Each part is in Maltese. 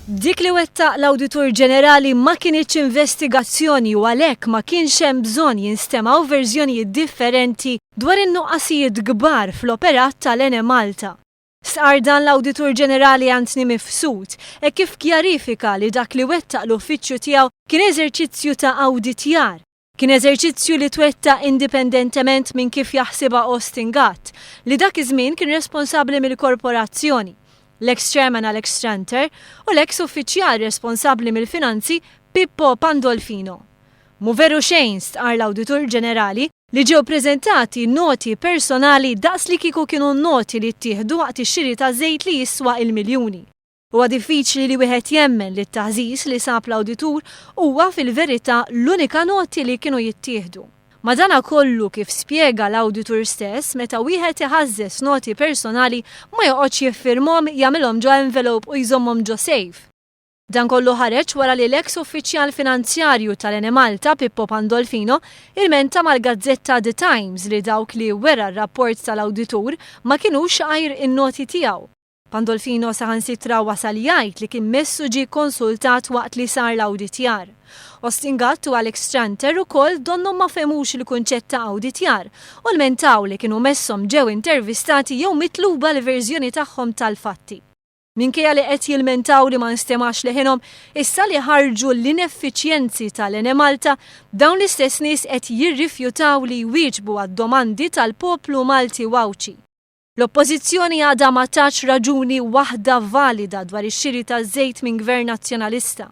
Dik li wettaq l-Awditur Ġenerali ma kinitx investigazzjoni u għalhekk ma kienx hemm bżonn jinstemgħu verżjonijiet differenti dwar in-nuqqasijiet kbar fl-operat tal-Enemalta. Stqarr dan l-Awditur Ġenerali Anthony Mifsud hekk kif kjarifika li dak li wettaq l-uffiċċju tiegħu kien eżerċizzju ta' awditjar. Kien eżerċizzju li twettaq indipendentement minn kif jaħsibha Austin Gatt, li dak iż-żmien kien responsabbli mill-korporazzjoni, l-eks chairman Alex Tranter u l-eks uffiċjal responsabbli mill-finanzi Pippo Pandolfino. Mhu veru xejn, stqarr l-Awditur Ġenerali, li ġew preżentati noti personali daqs li kieku kienu noti li ttieħdu waqt ix-xiri ta' żejt li jiswa il-miljuni. Huwa diffiċli li wieħed jemmen li t-taħżiż li sab l-awditur huwa fil-verità l-unika noti li kienu jittieħdu. Madanakollu, kif spjega l-awditur stess, meta wieħed iħażżeż noti personali ma joqgħodx jiffirmhom, jagħmilhom ġo envelope u jżommhom ġo safe. Dan kollu ħareġ wara li l-eks uffiċjal finanzjarju tal-Enemalta, Pippo Pandolfino, ilmenta mal-gazzetta The Times li dawk li wera r-rapport tal-awditur ma kinux għajr in-noti tiegħu. Pandolfino saħansitra wasal jgħid li kien messu ġie kkonsultat waqt li sar l-awditjar. Austin Gatt u Alex Tranter ukoll donnhom ma fehmux il-kunċett ta' awditjar u lmentaw li kienu messhom ġew intervistati jew mitluba l-verżjoni tagħhom tal-fatti. Minkejja li qed jilmentaw li ma nstemax leħinhom, issa li ħarġu l-ineffiċjenzi tal-Enemalta, dawn l-istess nies qed jirrifjutaw li jwieġbu għad-domandi tal-poplu Malti u Għawdxi. L-Oppożizzjoni għadha ma tatx raġuni waħda valida dwar ix-xiri taż-żejt minn Gvern Nazzjonalista.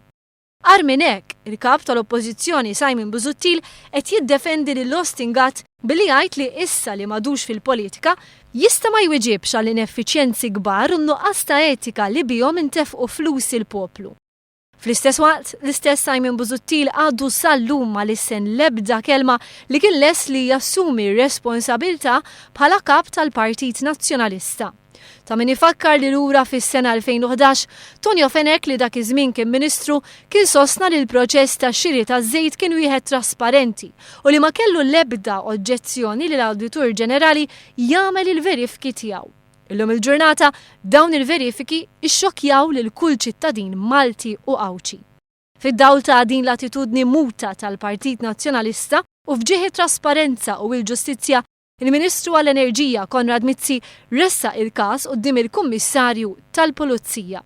Agħar minn hekk, il-Kap tal-Oppożizzjoni Simon Busuttil qed jiddefendi lil Austin Gatt billi jgħid li issa li m'għadux fil-politika, jista' ma jwiġibx għall-ineffiċjenzi kbar u n-nuqqas ta' etika li bihom intefqu flus il-poplu. Fl-istess waqt, l-istess Simon Busuttil għadu sal-lum ma lissen l-ebda kelma li kien lest li jassumi r-responsabilità bħala kap tal-Partit Nazzjonalista. Ta' min ifakkar li lura fis-sena 2011, Tonio Fenech li dak iż-żmien kien Ministru, kien sostna li l-proċess tax-xiri taż-żejt kien wieħed trasparenti u li ma kellu l-ebda oġġezzjoni li l-Awditur Ġenerali jagħmel il-verifki tiegħu. Illum il-ġurnata, dawn il-verifiki ixxokkjaw lil kull ċittadin Malti u Għawdxi. Fid-dawl ta' din l-attitudni muta tal-Partit Nazzjonalista u f'ġieħ it-trasparenza u l-ġustizzja, il-Ministru għall-Enerġija Konrad Mizzi ressaq il-każ quddiem il-Kummissarju tal-Pulizija.